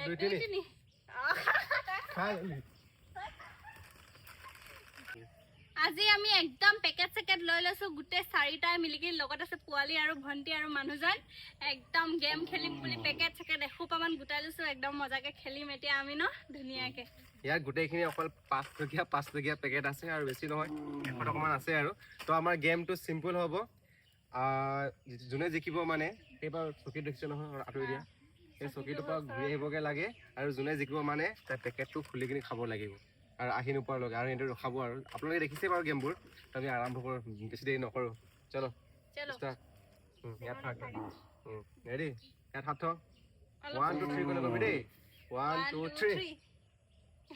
দুই, তিনি। খাই। আজি আমি একদম পেকেট চেকেট লৈ লৈছো গোটেই চাৰিটাই মিলিকি, লগত আছে পোৱালি আৰু ভণ্টি আৰু মানুহজন। একদম গেম খেলিম বুলি পেকেট চেকেট এসোপামান গোটাই লৈছো। একদম মজাকে খেলিম এতিয়া আমি ন ধুনীয়াকে। ইয়াত গোটেইখিনি অকল 5 টকীয়া 5 টকীয়া পেকেট আছে আৰু বেছি নহয়, 100 টকামান আছে। আৰু তো আমাৰ গেমটো চিম্পল হ'ব। যোনে জিকিব, মানে সেইবাৰ চকীত দেখিছে নহয়, আঁতৰি দিয়া সেই চকীটোৰ পৰা ঘূৰি আহিবগৈ লাগে। আৰু যোনে জিকিব, মানে তাৰ পেকেটটো খুলি কিনি খাব লাগিব আৰু আহি নোপোৱাৰ লগে আৰু সিহঁতে ৰখাব। আৰু আপোনালোকে দেখিছে বাৰু গেমবোৰ। তো আমি আৰম্ভ কৰোঁ, বেছি দেৰি নকৰোঁ। চলো। চলো। ষ্টাৰ্ট। ইয়াত থাক। ৰেডি? ইয়াত হাত থ। ওৱান টু থ্ৰী ক'লে কবি দেই। One, two, three.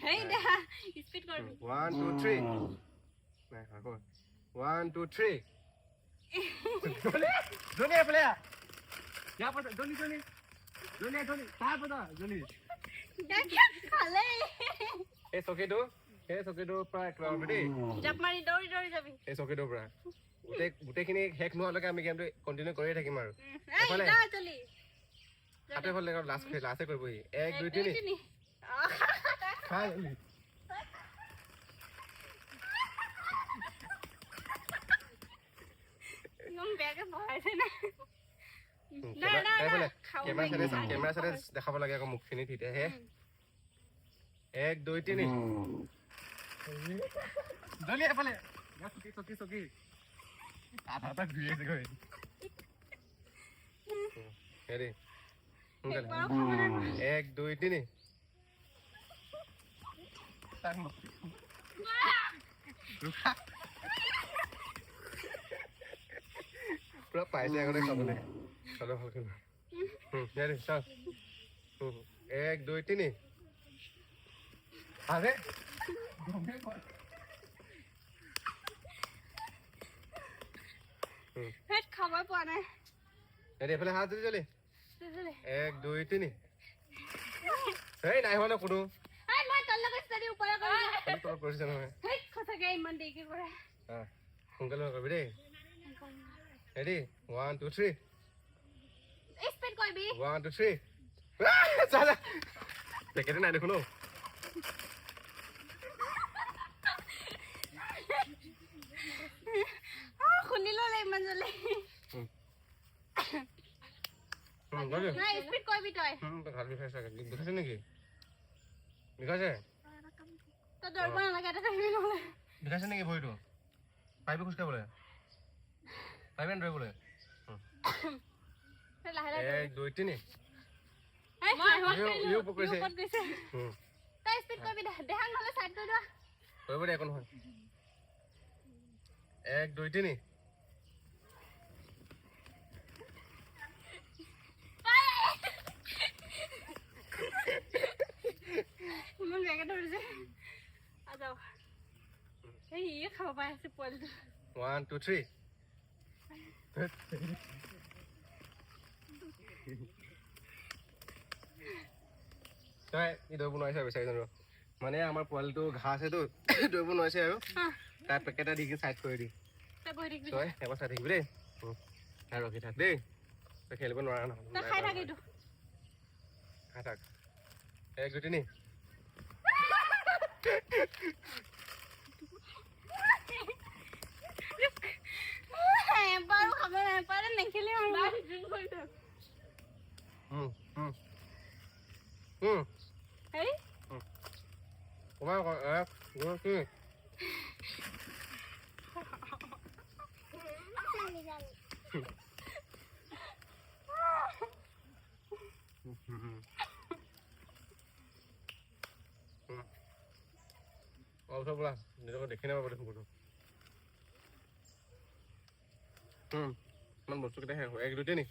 হেই দেখা, স্পীড কৰিবি। One, two, three. নাই, আকৌ। One, two, three. জনি, এফালে আহ। ইয়াৰ পৰা জনি, জনি, জনি, জনি, তাৰ পৰা জনি। খালে। সেই চকীটোৰ পৰা একেবাৰে দেই। জাপ মাৰি দৌৰি দৌৰি যাবি। সেই চকীটোৰ পৰা গোটেইখিনি শেষ নোহোৱালৈকে আমি গেমটো কণ্টিনিউ কৰিয়ে থাকিম। আৰু এই এফালে। যা জল্দি। হাতে ফালে লাষ্ট লাষ্টে কৰিবহি। এক, দুই, তিনি। খাই। ইমান বেয়াকে বহাইছে না। নাই নাই নাই, খাব। কেমেৰা চাইডে দেখাব লাগে আকৌ মুখখিনি, তেতিয়াহে। এক, দুই, তিনি। জলি, এফালে। চকী, চকী, চকী। আধা এটা ঘূৰি আছে গৈ। হেৰি, সোনকালে। এক, দুই, তিনি। তাক ৰখা। পুৰা পাইছে আগতে খাবলৈ। খালে ভালকৈ। ৰেডি, চাওঁ। এক, দুই, তিনি। আৰে গমেই পোৱা নাই। হেত, খাবই পোৱা নাই। ৰেডি, এইফালে হাত। জলদি, জলদি। জলদি। এক, দুই, তিনি। এই নাই হোৱা ন কোনো। এই মই তললৈ গৈছো, যদি ওপৰলৈ কৰি তলত কৰিছে নহয়। হেই, সঁচাকে ইমান দেৰিকে কৰে। সোনকালে কৰিবি দেই। Ready, one, two, three. Speed কৰিবি। One, two, three. যা যা, পেকেটে নাই দেখোন। খুলি ল'লে ইমান জলদি। নাই, স্পীড কৰিবি তই। ভাল বিষাইছে। বিষাইছে নেকি? বিষাইছে? তই দৌৰিব নালাগে, এটা থাকিবি নহ'লে। বিষাইছে নেকি ভৰিটো? পাৰিবি খোজকাঢ়িবলৈ? পাৰিবি নে দৌৰিবলৈ? তই লাহে লাহে। এক, দুই, তিনি। এই, নাই হোৱা। ইও পকৰিছে। ওপৰত গৈছে। তই স্পীড কৰিবি দেহাং, নহ'লে চাইড কৰি লোৱা। কৰিব দে, একো নহয়। এক, দুই, তিনি। ইমান বেয়াকে ধৰিছে। যাওঁ, এই ই খাব পাই আছে পোৱালিটো। One, two, three. তই ই দৌৰিব নোৱাৰিছে বিচাৰি জানো। মানে আমাৰ পোৱালিটো ঘাঁহ আছেতো, দৌৰিব নোৱাৰিছে। আৰু তাৰ পেকেট এটা দি কিনে চাইড কৰি দি। তই বহি থাকিবি। তই এবাৰ চাই থাকিবি দেই। আৰু ৰখি থাক দেই, তই খেলিব নোৱাৰা নহয়। তই খাই থাক এইটো। খাই থাক। এক, দুই, তিনি। এবাৰো খাব নাপালে নেখেলিম আৰু। উম, উম। উম, হেই। কমাই কৰ। এক, দুই, তিনি। উম, উম। অলপ ব'লা, নিজকে দেখি নাপাব দেখোন ক'তো। ইমান বস্তুকেইটা শেষ হয়। এক, দুই, তিনি।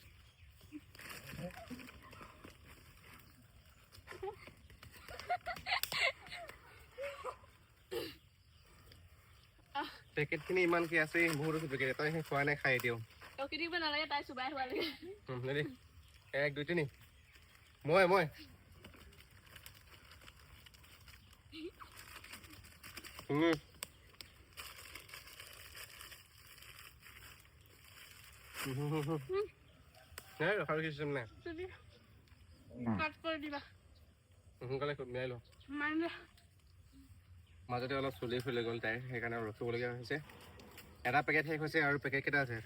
পেকেটখিনি ইমান কি আছে, বহুত আছে পেকেট। এটা শেষ হোৱা নাই, খাই এতিয়াও। ৰখি থাকিব নালাগে, তাই চুবাই হোৱা লাগে। ৰেডি, এক, দুই, তিনি। মই মই উম। হুম, হুম, হুম। নাই, ৰখাৰ চিষ্টেম নাই। তুমি কাট কৰি দিবা। সোনকালে মিলাই লওঁ। মানে। মাজতে অলপ চুলি ফুলি গ'ল তাইৰ, সেইকাৰণে ৰখিবলগীয়া হৈছে। এটা পেকেট শেষ হৈছে আৰু পেকেট কেইটা আছে?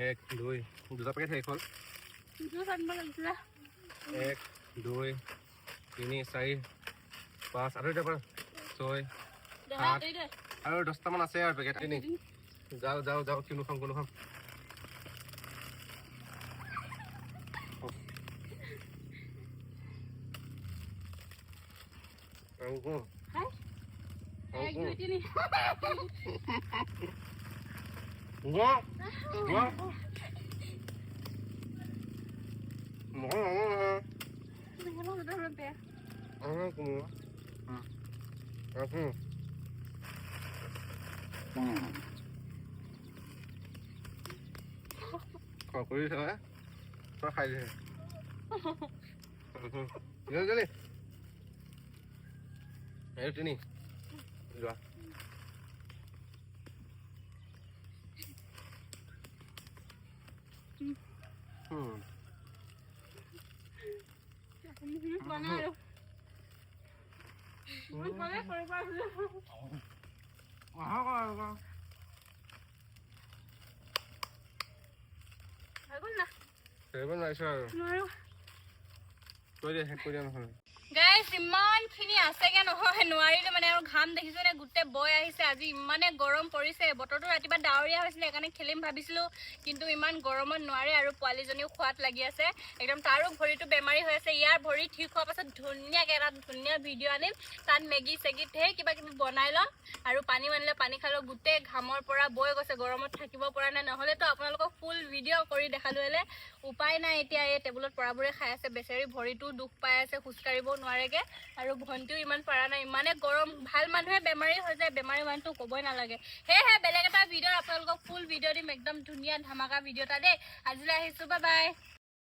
এক, দুই, দুটা পেকেট শেষ হ'ল। জুচ আনিব লাগিছিলে। এক, দুই, তিনি, চাৰি, পাঁচ আৰু এতিয়া পৰা ছয়, দেহা। সাত। আঁতৰি দে। আৰু 10টামান আছে আৰু পেকেট। তিনি, যাওঁ যাওঁ যাওঁ, কিনো খাম, কোনো খাম। আৰু কোন? হাই। আৰু এক, কোন? দুই, তিনি। যোৱা, যোৱা। নহয়, নহয়, নহয়। বেয়া। আৰু কোন? আৰু কোন? কৰি থাকা, তই খাই দে। জলদি জলদি। এই তিনি, যোৱা। বনা আৰু মই ক'লে কৰিব আছিলো। হৈ গ'ল না? কৰিব নোৱাৰিছোঁ আৰু। নোৱাৰো। কৈ দিয়া, শেষ কৰি দিয়া নহ'লে। গাইজ, ইমানখিনি আছেগে নহয়, নোৱাৰিলো মানে। আৰু ঘাম দেখিছো নে, গোটেই বৈ আহিছে। আজি ইমানে গৰম পৰিছে। বতৰটো ৰাতিপুৱা ডাৱৰীয়া হৈছিলে, সেইকাৰণে খেলিম ভাবিছিলো, কিন্তু ইমান গৰমত নোৱাৰে। আৰু পোৱালীজনীও খোৱাত লাগি আছে একদম, তাৰো ভৰিটো বেমাৰী হৈ আছে। ইয়াৰ ভৰি ঠিক হোৱাৰ পাছত ধুনীয়াকৈ এটা ধুনীয়া ভিডিঅ' আনিম। তাত মেগী চেগী ঢেৰ কিবা কিবি বনাই ল'ম আৰু পানী আনিলে পানী খালেও গোটেই ঘামৰ পৰা বৈ গৈছে, গৰমত থাকিব পৰা নাই। নহ'লেতো আপোনালোকক ফুল ভিডিঅ' কৰি দেখালো হ'লে। উপায় নাই এতিয়া। এই টেবুলত পৰাবোৰে খাই আছে। বেচেৰি ভৰিটো দুখ পাই আছে, খোজকাঢ়িবও নোৱাৰেগে। আৰু ভণ্টিও ইমান পৰা নাই, ইমানে গৰম। ভাল মানুহে বেমাৰী হৈ যায়, বেমাৰী মানুহটো ক'বই নালাগে। সেয়েহে বেলেগ এটা ভিডিঅ'ত আপোনালোকক ফুল ভিডিঅ' দিম, একদম ধুনীয়া ধামাকা ভিডিঅ' এটা দেই। আজিলৈ আহিছোঁ, বাই বাই।